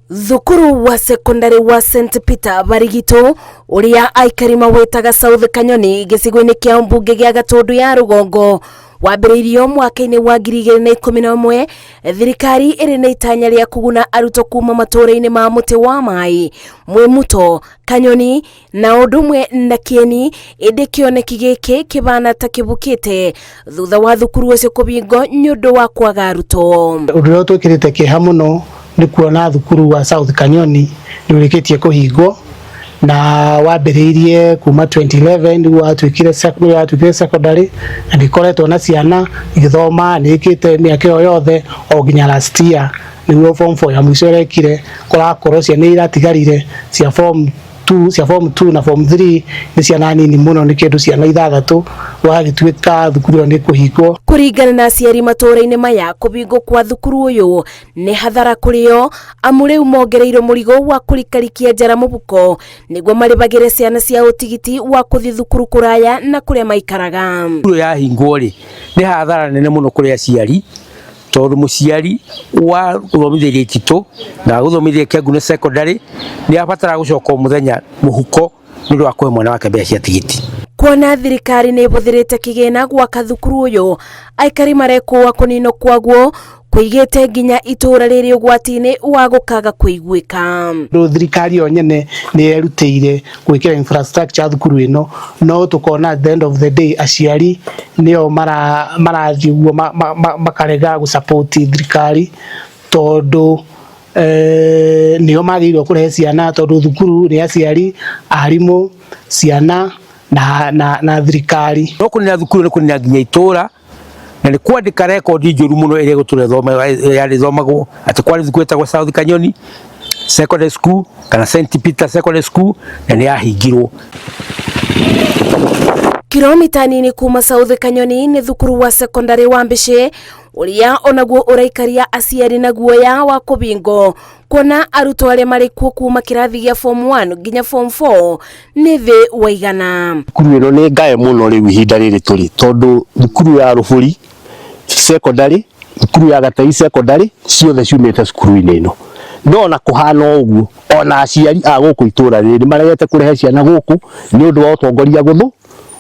Thukuru wa sekondari wa St Peter Barigito uria aikari mawitaga South Kanyoni gĩcigo-inĩ kĩa mbunge gĩa Gatũndũ ya rũgongo wambĩrĩirio mwaka-inĩ wa 2011. Thirikari ĩrĩ na itanya rĩa kũguna arutwo kuma matũũra-inĩ ma mũtĩ wa maĩ, Mwĩmuto, Kanyoni na ũndũ ũmwe na Kĩeni, ĩndĩ kĩoneki gĩkĩ kĩbana ta kĩbukĩte thutha wa thukuru ũcio kũbingwo nĩ ũndũ wa kwaga arutwo. Ũndũ ũrĩa ũtwĩkĩrĩte kĩeha mũno nĩ kuona thukuru wa South Kanyoni nĩ ũrĩkĩtie kũhingwo, na wambĩrĩirie kuma 2011 nĩguo watuĩkire secondary, na nĩ ĩkoretwo na ciana igĩthoma, nĩ ĩkĩte mĩaka ĩyo yothe o nginya last year nĩguo form 4 ya mũico ĩrekire. Kũrakorwo ciana iratigarire cia form 2, cia form 2 na form 3 nĩ ciana nini mũno, nĩ kĩndũ ciana 6, gwagĩtuĩka thukuru ĩyo nĩ kũhingwo. Kũringana na aciari matũũra-inĩ maya, kũbingwo kwa thukuru ũyũ nĩ hathara kũrĩ o, amu rĩu mongereirwo mũrigo wa kũrikarikia njara mũbuko nĩguo marĩbagĩre ciana ciao tigiti wa kũthiĩ thukuru kũraya na kũrĩa maikaraga. Thukuru yahingwo rĩ, nĩ hathara nene mũno kũrĩ aciari, tondũ mũciari wa gũthomithĩria Ititũ na gũthomithia Kĩangune secondary nĩ abataraga gũcoka o mũthenya mũhuko nĩ ũndũ wa kũhe mwana wake mbeca cia tigiti. Kuona thirikari nĩ ĩbũthĩrĩte kĩgĩna gwaka thukuru ũyũ, aikari marekũa kũninwo kwaguo kũigĩte nginya itũũra rĩrĩ ũgwati-inĩ wa gũkaga kũiguĩka. Rĩu thirikari yo nyene nĩ yerutĩire gwĩkĩra infrastructure thukuru ĩno, no tũkona at the end of the day aciari nĩo marathiĩ ũguo makarega gũ support thirikari, tondũ nĩo magĩrĩirwo kũrehe ciana, tondũ thukuru nĩ aciari, arimũ, ciana na thirikari. No kũnina thukuru nĩ kũnina nginya itũũra, na nĩ kwandĩka rekondi njũru mũno ĩrĩa ĩgũtũra yarĩ ĩthomagwo atĩ kwarĩ thukuru ĩtagwo South Kanyoni Secondary School kana St Peter Secondary School, na nĩ yahingirwo. Kilomita nini kuma South Kanyoni nĩ thukuru wa sekondari wa Mbĩcĩ ũrĩa onaguo ũraikaria aciari na guoya wa kũbingwo, kuona arutwo arĩa marĩ kuo kuma kĩrathi gĩa form 1 nginya form 4 nĩ thĩ wa 100. Thukuru ĩno nĩ ngae mũno rĩu ihinda rĩrĩ tũrĩ, tondũ thukuru ya Rũbũri secondary, thukuru ya Gatei secondary, ciothe ciumĩte cukuru-inĩ ĩno. No ona kũhana ũguo, ona aciari a gũkũ itũũra rĩrĩ nĩ maregete kũrehe ciana gũkũ nĩ ũndũ wa ũtongoria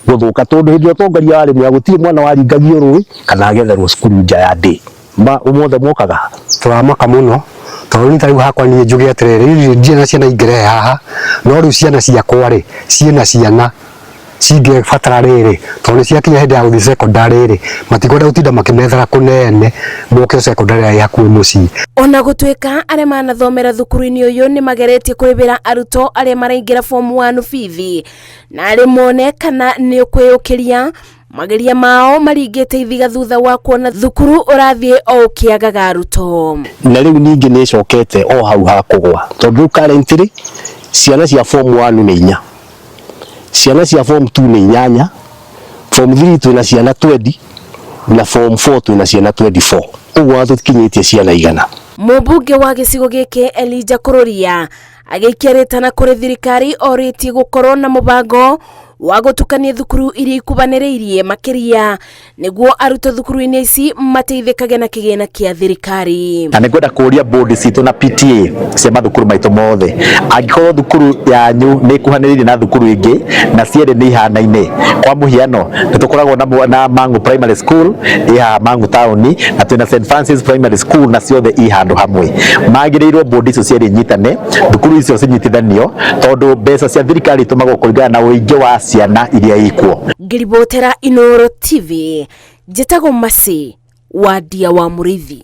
gũthũka, tondũ hĩndĩ ĩrĩa ũtongoria warĩ mwega gũtirĩ mwana waringagio rũĩ kana agetherwo cukuru nja ya ndĩ ũmothe mokaga. Tũramaka mũno, tondũ niĩ ta rĩu hakwa niĩ njuge atĩrĩrĩ, ndirĩ na ciana ingĩrehe haha, no rĩu ciana ciakwa rĩ, ciĩna ciana cingĩbatara rĩrĩ, tondũ nĩ ciakinya hĩndĩ ya gũthiĩ secondary rĩ, matikwenda gũtinda makĩmethera kũnene, moke secondary ĩrĩa ĩ hakuhĩ mũciĩ. Ona gũtuĩka arĩa manathomera thukuru-inĩ ũyũ nĩ mageretie kũrĩbĩra arutwo arĩa maraingĩra form 1 bithi na arĩ mone kana nĩ ũkwĩyũkĩria, mageria mao maringĩte ithiga thutha wa kuona thukuru ũrathiĩ o ũkĩagaga arutwo. Na rĩu ningĩ nĩ ĩcokete o hau ha kũgwa, tondũ rĩu currently ciana cia form 1 nĩ 4, ciana cia form 2 nĩ 8, form 3 twĩna ciana 20 na form 4 twĩna ciana 24, ũguo tũtikinyĩtie ciana 100. Mũmbunge wa gĩcigo gĩkĩ Elijah Kũrũria agĩikia rĩtana kũrĩ thirikari orĩtie gũkorwo na mũbango wa gũtukania thukuru iria ikubanĩrĩirie makĩria nĩguo arutwo thukuru-inĩ ici mateithĩkage na kĩgĩna kĩa thirikari. Na nĩngwenda kũria board citũ na PTA cia mathukuru maitũ mothe, angĩkorwo thukuru yanyu nĩ ĩkuhanĩrĩirie na thukuru ĩngĩ na cierĩ nĩ ihanaine, kwa mũhiano nĩ tũkoragwo na Mang'u Primary School ĩ haha Mang'u taũni, na twĩna St Francis Primary School, na ciothe i handũ hamwe, magĩrĩirwo board icio cierĩ inyitane, thukuru icio cinyitithanio, tondũ mbeca cia thirikari itũmagwo kũringana na ũingĩ wa ciana iria ikuo. Ngĩribotera Inooro TV, njĩtagwo Mercy wa Ndia wa Mũrĩithi.